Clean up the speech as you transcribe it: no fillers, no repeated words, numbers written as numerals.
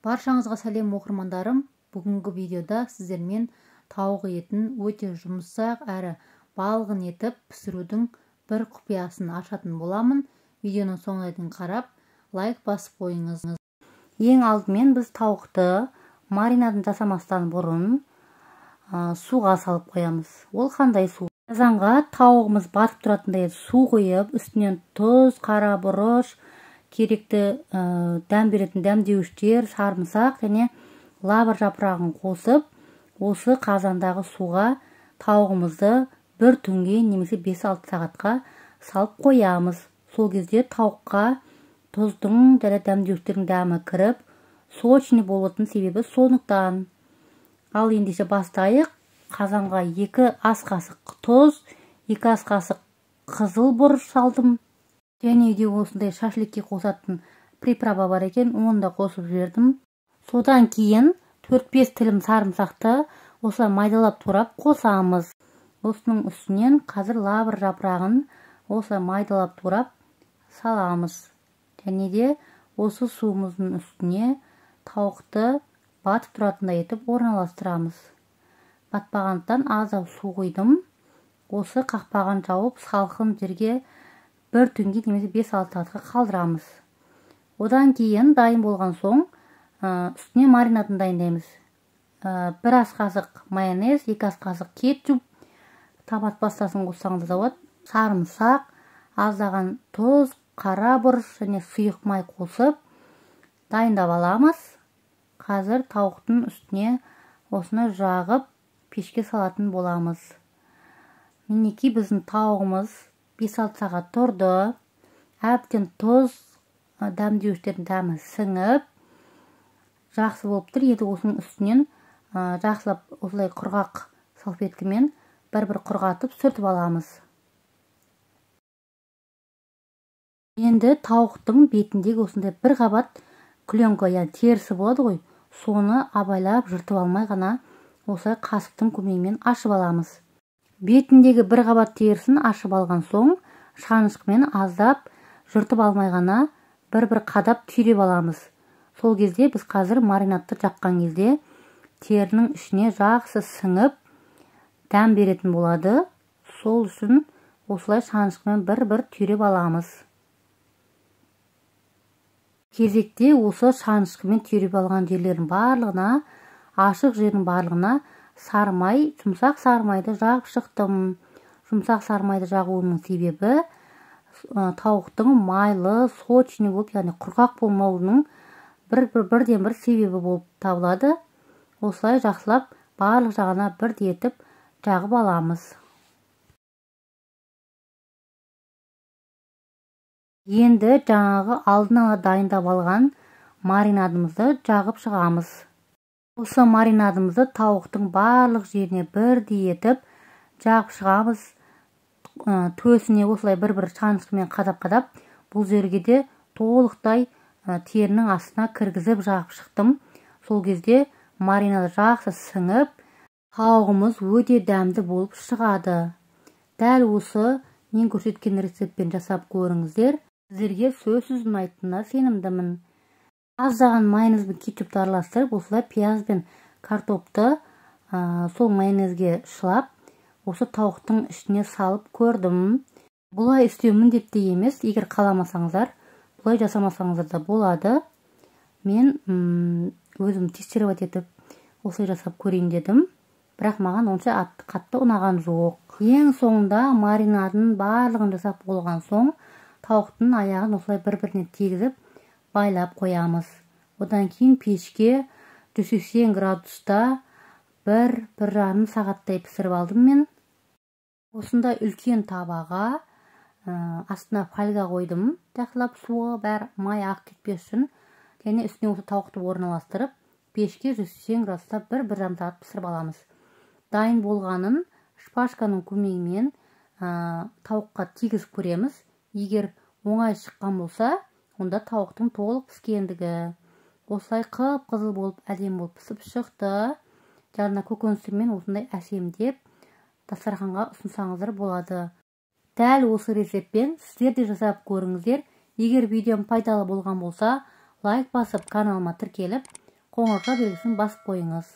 Баршаңызға сәлем оқырмандарым. Бүгінгі видеода сіздермен тауық етін өте жұмсақ әрі балғын етіп пісірудің бір құпиясын ашатын боламын. Видеоның соңына дейін қарап, лайк басып қойыңыз. Ең алдымен біз тауықты маринадын жасамастан бұрын суға салып қоямыз. Ол қандай су? Қазанға тауығымыз батып тұратындай су құйып, үстінен тұз, қара бұрыш, керекті дәм беретін дәмдеуіштер, сарымсақ және лавр жапырағын қосып, осы қазандағы суға тауығымызды бір түнге немесе 5-6 сағатқа салып қоямыз. Сол кезде тауыққа тұздың және дәмдеуіштердің дәмі кіріп, сочный болатын себебі сондықтан. Ал ендеше бастайық. Қазанға 2 ас қасық тұз, 2 ас қасық қызыл бұрыш салдым. Және де осындай шашликке қосатын приправа бар екен, оны да қосып жібердім. Содан кейін 4-5 тілім сарымсақты осылай майдалап турап қосамыз. Осының үстінен қазір лавр жапырағын осылай майдалап турап саламыз. Және де осы суымыздың үстіне тауықты батып тұратындай етіп орналастырамыз. Батпағандықтан аздап су құйдым. Осы қақпағын жауып, салқын жерге бір түнге немесе 5-6 сағатқа қалдырамыз. Одан кейін дайын болған соң үстіне маринадын дайындаймыз. 1 ас қасық майонез, 2 ас қасық кетчуп, томат пастасын қоссаңыз да болады, сарымсақ, аздаған тұз, қара бұрыш және сұйық май қосып дайындап аламыз. Қазір тауықтың үстіне осыны жағып пешке салатын боламыз. Мінекей біздің тауығымыз 5-6 сағат тұрды. Әбден тұз, дәмдеуіштердің дәмі сіңіп, жақсы болып тұр. Енді осының үстінен жақсылап осылай құрғақ салфеткамен бір-бір құрғатып сүртіп аламыз. Енді тауықтың бетіндегі осындай бір қабат пленка, яғни терісі болады ғой, соны абайлап жыртып алмай ғана осылай қасықтың көмегімен ашып аламыз. Бетіндегі бір қабат терісін ашып алған соң, шанышқымен аздап жыртып алмай ғана бір-бір қадап түйреп аламыз. Сол кезде біз қазір маринадты жаққан кезде терінің ішіне жақсы сіңіп дәм беретін болады. Сол үшін осылай шанышқымен бір-бір түйреп аламыз. Кезекте осы шанышқымен түйреп алған жерлердің барлығына, ашық жердің барлығына сары май, жұмсақ сары майды жағып шықтым. Жұмсақ сары майды жағуымның себебі тауықтың майлы, сочный болып, яғни құрғақ болмауының бірден бір себебі болып табылады. Осылай жақсылап барлық жағына бірдей етіп жағып аламыз. Енді жаңағы алдын ала дайындап алған маринадымызды жағып шығамыз. Осы маринадымызды тауықтың барлық жеріне бірдей етіп жағып шығамыз. Төсіне осылай бір-бір шанышқымен қадап-қадап, бұл жерге де толықтай терінің астына кіргізіп жағып шықтым. Сол кезде маринад жақсы сіңіп, тауығымыз өте дәмді болып шығады. Дәл осы мен көрсеткен рецептпен жасап көріңіздер. Сіздерге сөзсіз ұнайтынына сенімдімін. Аздаған майонез бен кетчупты араластырып, осылай пияз бен картопты сол майонезге шылап, осы тауықтың ішіне салып көрдім. Бұлай істеу міндетті емес, егер қаламасаңыздар, бұлай жасамасаңыздар да болады. Мен өзім тестировать етіп осылай жасап көрейін дедім, бірақ маған онша қатты ұнаған жоқ. Ең соңында маринадын барлығын жасап болған соң, тауықтың аяғын осылай бір-біріне тигізіп байлап қоямыз. Одан кейін пешке 180 градуста 1-1,5 сағаттай пісіріп алдым мен. Осындай үлкен табаға астына фольга қойдым, жақсылап суы бәрі май ағып кетпес үшін, және үстіне осы тауықты орналастырып, пешке 180 градуста 1-1,5 сағат пісіріп аламыз. Дайын болғанын шпажканың көмегімен тауыққа тигізіп көреміз. Егер оңай шыққан болса, онда тауықтың толық піскендігі. Осылай қып-қызыл болып, әдемі болып пісіп шықты. Жанына көкөністермен осындай әсемдеп дастарханға ұсынсаңыздар болады. Дәл осы рецептпен сіздер де жасап көріңіздер. Егер видеом пайдалы болған болса, лайк басып, каналыма тіркеліп, Қоңырауша белгісін басып қойыңыз.